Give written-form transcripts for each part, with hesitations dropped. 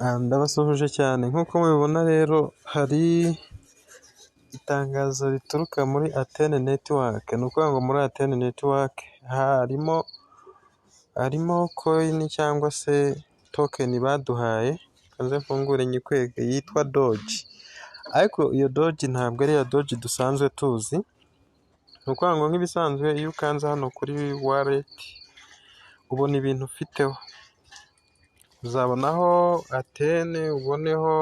Ndabasuhuje cyane nk'uko mubibona rero hari itangazo rituruka muri Athene Network, ni ukuvuga ngo muri Athene Network harimo coin cyangwa se token baduhaye, reka nze mfungure nyikwereke yitwa Doge, ariko iyo Doge ntabwo ari iya Doge dusanzwe tuzi, ni ukuvuga ngo nk'ibisanzwe iyo ukanze hano kuri wallet ubona ibintu ufiteho, uzabonaho Athene, uboneho,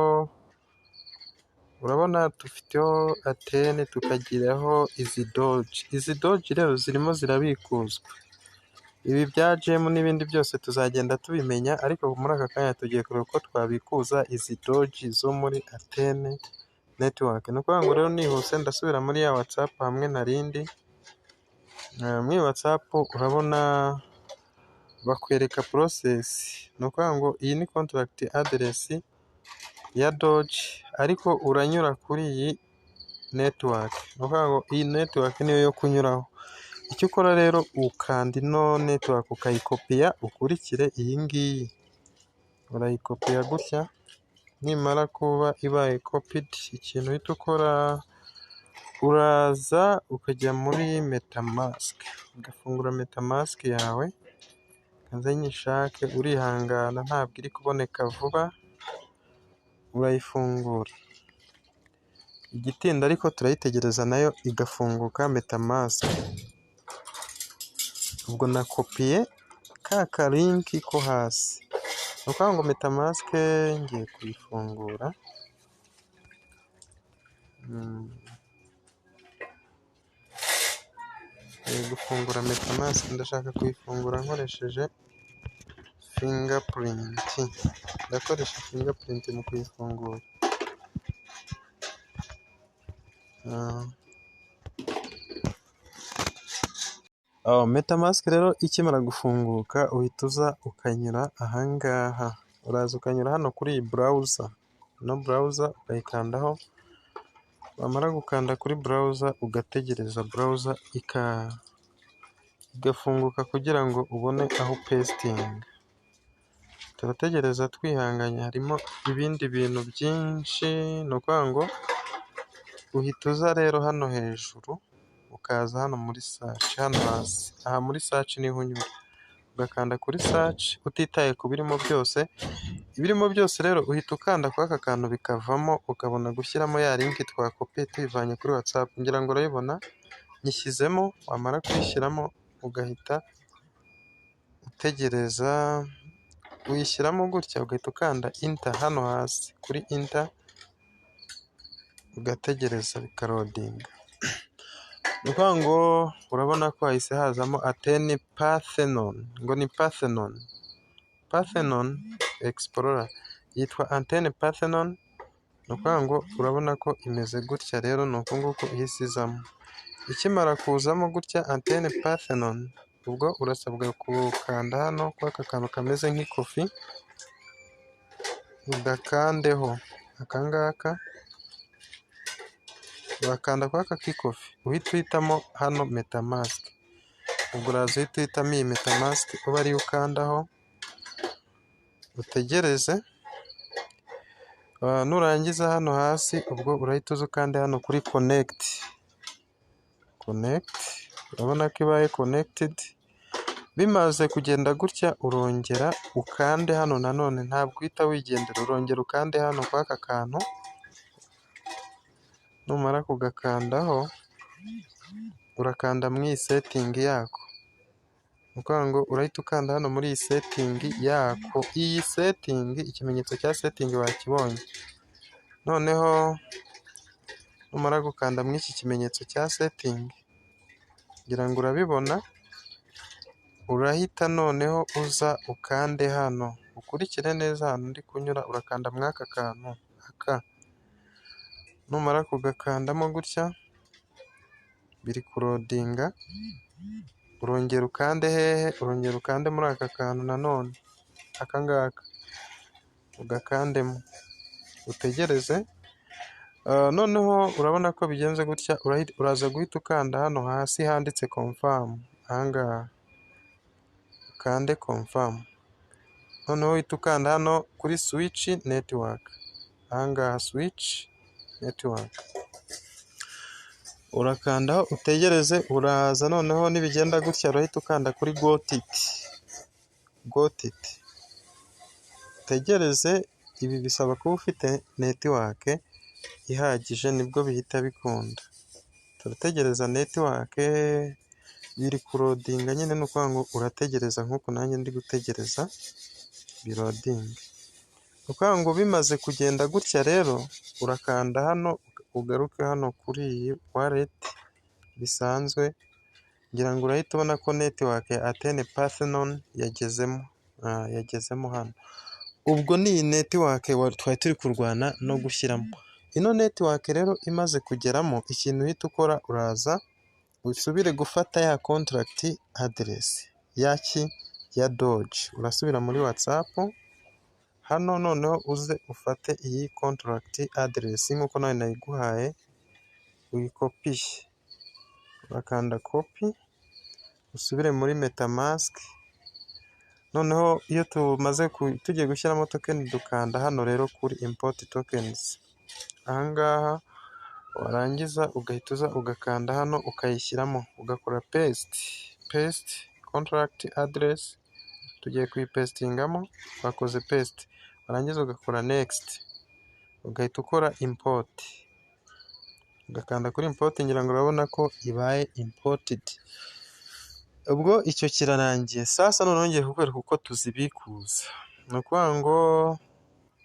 urabona dufiteho Athene tukagiraho izi Doge, izi Doge rero zirimo zirabikuzwa, ibi bya gem n'ibindi byose tuzagenda tubimenya, ariko muri aka kanya tugiye kureba uko twabikuza izi Doge zo muri Athene Network, ni ukuvuga ngo rero nihuse ndasubira muri ya WhatsApp hamwe narindi, muri iyi WhatsApp urabona bakwereka process, ni ukuvuga ngo iyi ni contract address ya Doge ariko uranyura kuri iyi network, ni ukuvuga ngo iyi network niyo yo kunyuraho, icyo ukora rero ukanda ino network ukayikopiya ukurikire iyi ngiyi, urayikopiya gutya, nimara kuba ibaye copied ikintu uhita ukora uraza ukajya muri MetaMask, ugafungura MetaMask yawe, reka nze nyishake urihangana ntabwo iri kuboneka vuba, urayifungura, igitinda ariko turayitegereza nayo igafunguka MetaMask, ubwo nakopiye ka ka link ko hasi, ni ukuvuga ngo MetaMask ngiye kuyifungura, ngiye gufungura MetaMask, ndashaka kuyifungura nkoresheje fingerprint, ndakoresha fingerprint mu kuyifungura. MetaMask rero ikimara gufunguka uhita uza ukanyura aha ngaha, uraza ukanyura hano kuri iyi browser, ino browser ukayikandaho, wamara gukanda kuri browser ugategereza browser igafunguka kugira ngo ubone aho upesitinga, turategereza twihanganye harimo ibindi bintu byinshi, ni ukuvuga ngo uhita uza rero hano hejuru ukaza hano muri search hano hasi, aha muri search niho unyura, ugakanda kuri search utitaye ku birimo byose, ibirimo byose rero uhita ukanda kuri aka kantu bikavamo ukabona gushyiramo ya link twakopiye tuyivanye kuri WhatsApp, ngira ngo urayibona nyishyizemo, wamara kuyishyiramo ugahita utegereza, uyishyiramo gutya ugahita ukanda enter hano hasi kuri enter, ugategereza bikaloadinga, ni ukuvuga ngo urabona ko hahise hazamo Athene Parthenon, ngo ni Parthenon, Parthenon Explorer yitwa Athene Parthenon, ni ukuvuga ngo urabona ko imeze gutya rero ni uku nguku ihise izamo, ikimara kuzamo gutya Athene Parthenon, ubwo urasabwa gukanda hano kuri aka kantu kameze nk'ikofi, ugakandeho aka ngaka, urakanda kuri aka k'ikofi uhite uhitamo hano MetaMask, ubwo uraza uhite uhitamo iyi MetaMask ube ariyo ukandaho, utegereze, nurangiza hano hasi ubwo urahita uza ukande hano kuri connect, connect urabona ko ibaye connected, bimaze kugenda gutya urongera ukande hano nanone ntabwo uhita wigendera, urongera ukande hano kuri aka kantu, numara kugakandaho urakanda muri iyi setting yako, ni ukuvuga ngo urahita ukanda hano muri iyi setting yako, iyi setting ikimenyetso cya setting wakibonye, noneho numara gukanda muri iki kimenyetso cya setting ngira ngo urabibona, urahita noneho uza ukande hano, ukurikire neza ahantu ndi kunyura, urakanda muri aka kantu aka, numara kugakandamo gutya biri kuloadinga, urongera ukande hehe, urongera ukande muri aka kantu nanone aka ngaka ugakandemo utegereze, noneho urabona ko bigenze gutya, uraza guhita ukanda hano hasi handitse confirm, aha ngaha ukande confirm. Noneho uhita ukanda hano kuri switch network, aha ngaha switch network, urakandaho utegereze, uraza noneho nibigenda gutya urahita ukanda kuri got it, got it, utegereze. Ibi bisaba kuba ufite network ihagije nibwo bihita bikunda. Turategereza network, biri kuloadinga nyine, ni ukuvuga ngo urategereza nk'uku nanjye ndi gutegereza biloadinge. Ni ukuvuga ngo bimaze kugenda gutya rero, urakanda hano ugaruke hano kuri iyi wallet bisanzwe, ngira ngo urahita ubona ko network ya Athene Parthenon yagezemo, yagezemo hano. Ubwo ni iyi network twari turi kurwana no gushyiramo. Ino network rero imaze kugeramo, ikintu uhita ukora uraza usubire gufata ya contract address yaki ya Doge, urasubira muri WhatsApp hano, noneho uze ufate iyi contract address nk'uko nawe nayiguhaye, uyikopiye, urakanda copy, usubire muri MetaMask. Noneho iyo tumaze tugiye gushyiramo token, dukanda hano rero kuri import tokens, aha ngaha, warangiza ugahita uza ugakanda hano ukayishyiramo, ugakora paste, paste contract address, tugiye kuyipastingamo, twakoze paste, warangiza ugakora next, ugahita ukora import, ugakanda kuri import, ngira ngo urabona ko ibaye imported. Ubwo icyo kirarangiye. Sasa noneho ngiye kukwereka uko tuzibikuza. Ni ukuvuga ngo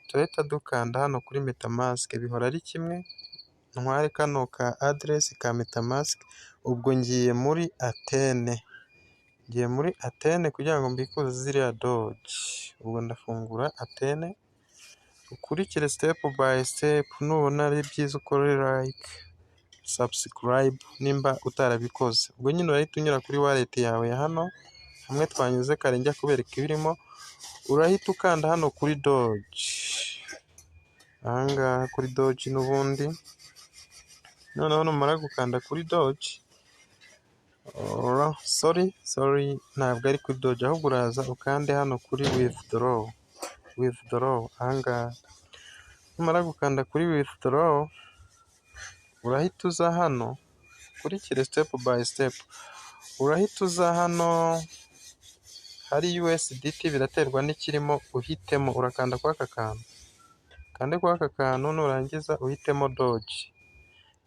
turahita dukanda hano kuri MetaMask, bihora ari kimwe, ntware kano ka address ka MetaMask, ubwo ngiye muri Athene, ngiye muri Athene kugira ngo mbikuze ziriya Doge. Ubwo ndafungura Athene, ukurikire step by step, nubona ari byiza ukore like, subscribe nimba utarabikoze. Ubwo nyine urahita unyura kuri wallet yawe ya hano, hamwe twanyuze kare njya kubereka ibirimo, urahita ukanda hano kuri Doge, aha ngaha kuri Doge n'ubundi, noneho numara gukanda kuri Doge, sorry, sorry, ntabwo ari kuri Doge, ahubwo uraza ukande hano kuri withdraw, withdraw aha ngaha, numara gukanda kuri withdraw, urahita uza hano, ukurikire step by step, urahita uza hano hari USDT, biraterwa n'ikirimo uhitemo, urakanda kuri aka kantu, ukande kuri aka kantu, nurangiza uhitemo Doge,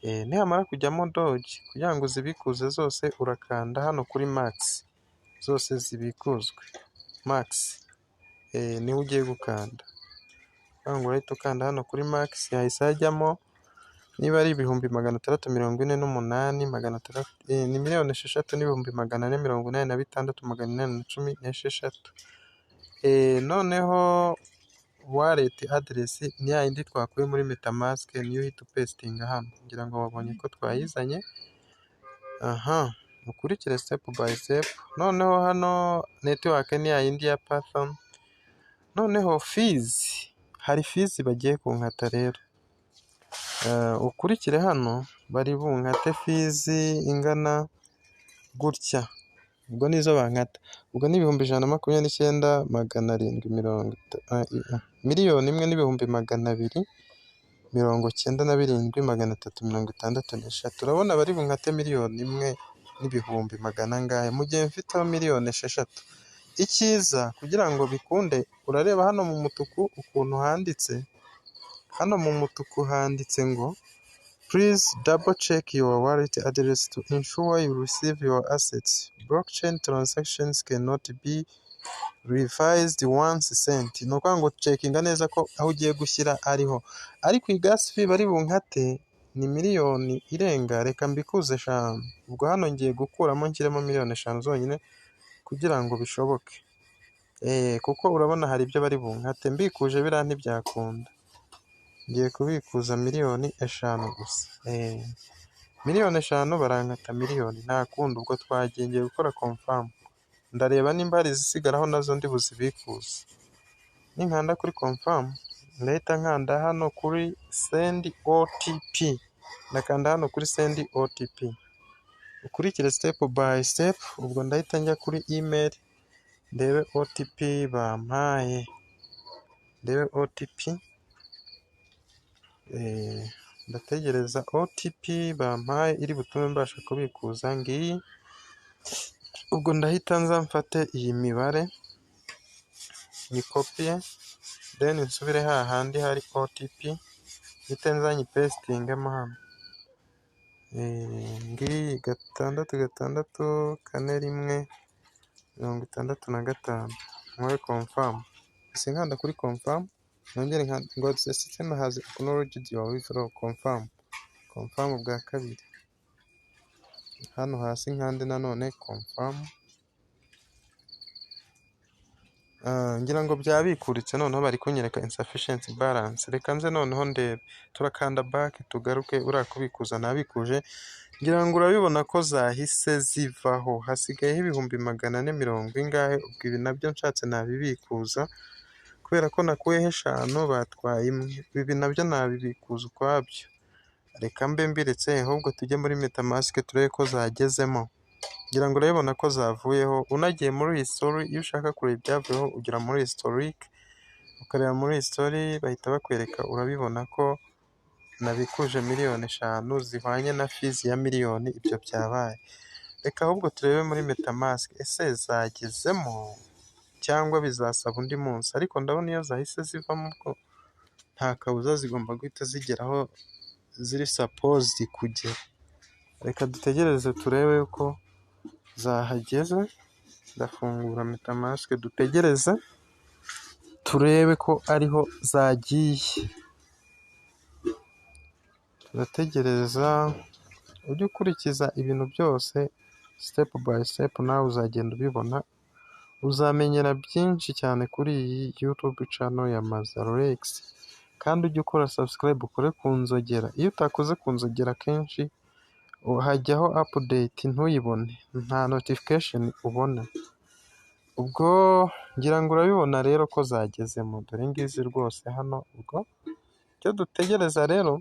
nihamara kujyamo Doge, kugira ngo uzibikuze zose urakanda hano kuri max, zose zibikuzwe, max niho ugiye gukanda, ngo urahita ukanda hano kuri max, hahise hajyamo niba ari 648,600, ni 6,486,816. Noneho wallet address ni ya yindi twakuye muri MetaMask, niyo uhita upastinga hano, ngira ngo wabonye ko twayizanye, aha ukurikire step by step. Noneho hano network ni ya yindi ya Python, noneho fees, hari fees bagiye kunkata rero, ukurikire hano bari bunkate fees ingana gutya, ubwo nizo bankata, ubwo ni 129,700, 1,297,363. Urabona bari bunkate miliyoni 1 n'ibihumbi magana angahe mu gihe mfiteho miliyoni 6. Icyiza kugira ngo bikunde, urareba hano mu mutuku ukuntu handitse, hano mu mutuku handitse ngo "Please double check your wallet address to ensure you receive your assets. Blockchain transactions cannot be revised once sent." Ni ukuvuga ngo checkinga neza ko aho ugiye gushyira ariho, ariko iyi gas fee bari bunkate ni miliyoni irenga, reka mbikuze 5. Ubwo hano ngiye gukuramo nshyiremo miliyoni 5 zonyine kugira ngo bishoboke, kuko urabona hari ibyo bari bunkate, mbikuje biriya ntibyakunda. Ngiye kubikuza miliyoni 5 gusa, miliyoni 5 barankata miliyoni, nta kundi ubwo twagiye, ngiye gukora confirm, ndareba nimba hari izisigaraho nazo ndi buzibikuze. Ninkanda kuri confirm, ndahita nkanda hano kuri send OTP, ndakanda hano kuri send OTP, ukurikire step by step, ubwo ndahita njya kuri email. Ndebe OTP bampaye, ndebe OTP, ndategereza OTP bampaye iri butume mbasha kubikuza, ngiyi. Ubwo ndahita nza mfate iyi mibare nyikopiye, then nsubire hahandi hari OTP, mpite nza nyipesitingemo hano. Ngiyi: 6 6 4 1 65. Nkore confirm. Mpise nkanda kuri confirm, nongere ngo "The system has acknowledged your withdrawal", confirm, confirm bwa kabiri. Hano hasi nkande nanone confirm. Ngira ngo byabikuritse, noneho bari kunyereka insufficient balance. Reka nze noneho ndebe, turakanda back tugaruke. Buriya kubikuza nabikuje, ngira ngo urabibona ko zahise zivaho, hasigayeho 400,000 mirongo ingahe. Ubwo ibi nabyo nshatse nabibikuza, kubera ko nakuyeho 5 batwaye imwe, ibi nabyo nabibikuza ukwabyo. Reka mbe mbiretse, ahubwo tujye muri MetaMask turebe ko zagezemo. Ngira ngo urabibona ko zavuyeho. Unagiye muri history, iyo ushaka kureba ibyavuyeho ugera muri historique, ukareba muri history bahita bakwereka. Urabibona ko nabikuje 5,000,000 zihwanye na fees ya 1,000,000, ibyo byabaye. Reka ahubwo turebe muri MetaMask, ese zagezemo cyangwa bizasaba undi munsi? Ariko ndabona iyo zahise zivamo, ubwo nta kabuza zigomba guhita zigera aho ziri supposed kugera. Reka dutegereze turebe ko zahageze. Ndafungura MetaMask dutegereze turebe ko ariho zagiye. Turategereza, ujye ukurikiza ibintu byose step by step, nawe uzagenda ubibona, uzamenyera byinshi cyane kuri iyi YouTube channel ya Mazarolex. Kandi ujye ukora subscribe, ukore ku nzogera. Iyo utakoze ku nzogera akenshi hajyaho update ntuyibone, nta notification ubona. Ubwo ngira ngo urabibona rero ko zagezemo, dore ngizi rwose hano. Ubwo icyo dutegereza rero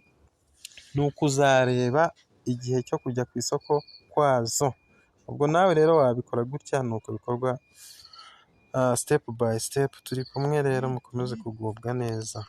ni ukuzareba igihe cyo kujya ku isoko kwazo. Ubwo nawe rero wabikora gutya, ni uko bikorwa step by step. Turi kumwe rero, mukomeze kugubwa neza.